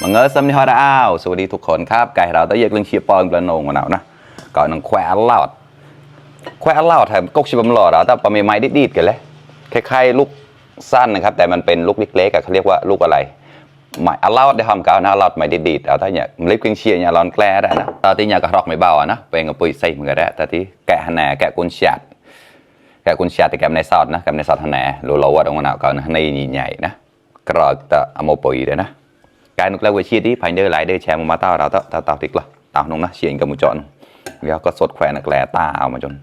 mà ngớ xâm đi hoa đã aoสวัสดีทุกคนครับไก่เราต้องเรียกเรื่องเชียร์ปอนกระนงมาหนาวนะก่อนนังแควลอดแควลอดแถมกกชิบมหลอดเราแต่ปะเมไม้ดิดๆกันเลยคล้ายๆลูกสั้นนะครับแต่มันเป็นลูกเล็กๆเขาเรียกว่าลูกอะไรไม้อลอดได้ทำกับอลอดไม้ดิดๆเอาถ้าเนี่ยเล็กเพียงเชียร์เนี่ยร้อนแกล้ได้นะตอนที่เนี่ยกระรอกไม่เบานะเป็นกับปุ๋ยใส่เหมือนกันได้แต่ที่แกะหันแหนแกะกุนเชียดแกะกุนเชียดแต่แกะในซอสนะแกะในซอสหันแหนรู้ๆว่าตรงนั้นก่อนในใหญ่ๆนะกรอกแต่เอามาปุ๋ยเลยนะการนุกเล่าวิชีที่ภายในหลายเดือนแชร์มาเต้าเราเต้าติกละเต้านงนะเชียงกับมุจอนแล้วก็สดแขวนนักแหล่ตาเอามาจน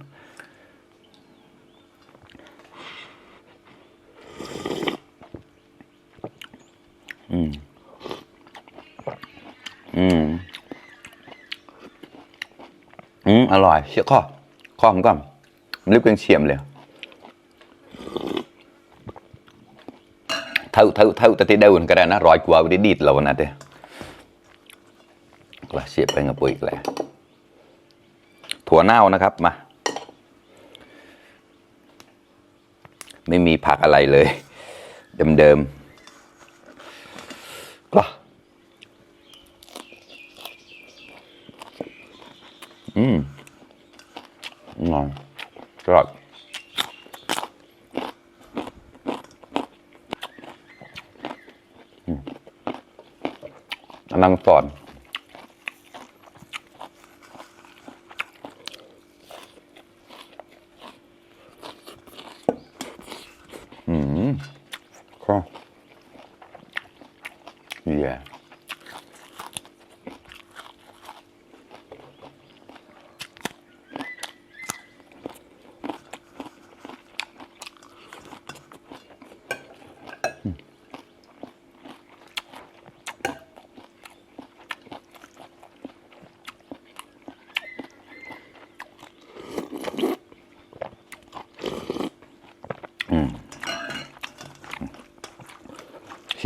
อร่อยเชี่ยข้อผมก็รีบเป็นเฉียมเลยเท่าแต่ที่เดินก็ได้นะรอยกว่าวิดีดเราวันนั้นเด้กระเชียบไปกับปุ๋ยแหละถั่วเน่านะครับมาไม่มีผักอะไรเลยเดิมก็งอนกรอบนั่งสอนก็เย่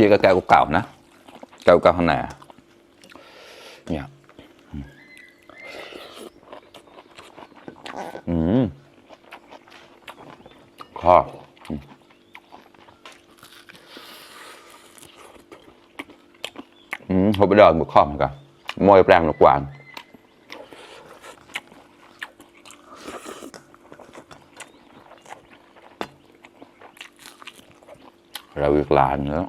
เชียร์กับแก้วเก่านะแก้วเก่าขนาดเนี่ยข้อเขาไปเดินบุกข้อเหมือนกันมวยแปลงหนุกหวานเราอีกหลานแล้ว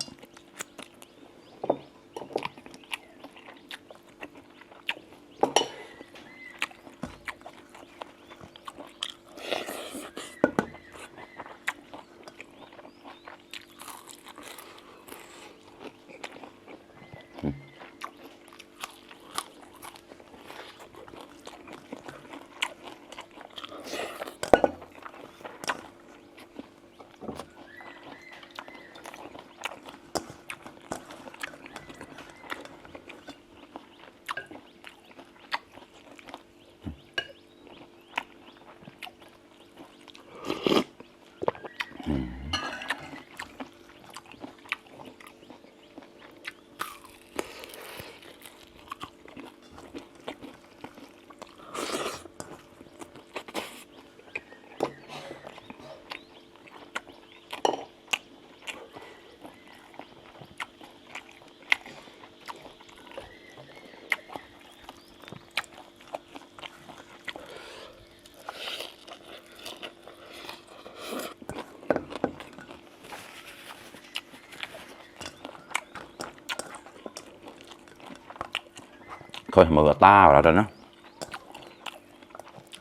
เคยมือตาแล้วนะ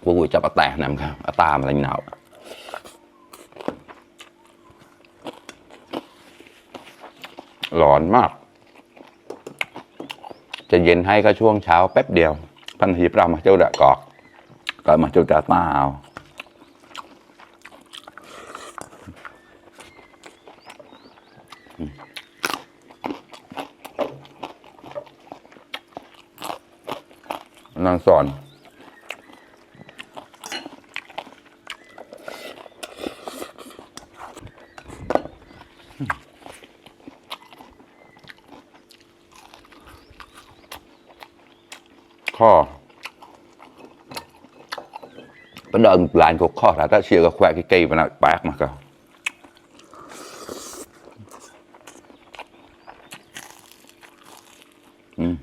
กูจะปะแตกนะมั้งตาอะไรหนาวร้อนมากจะเย็นให้ก็ช่วงเช้าแป๊บเดียวพันธีปรามาเจ้าดะกอกก็มาเจ้าดะตาเอานางสอนข้อเป็นเดินลานของข้อถ้าเชียร์ก็แควะกี่มันแปลกมากก็ อืม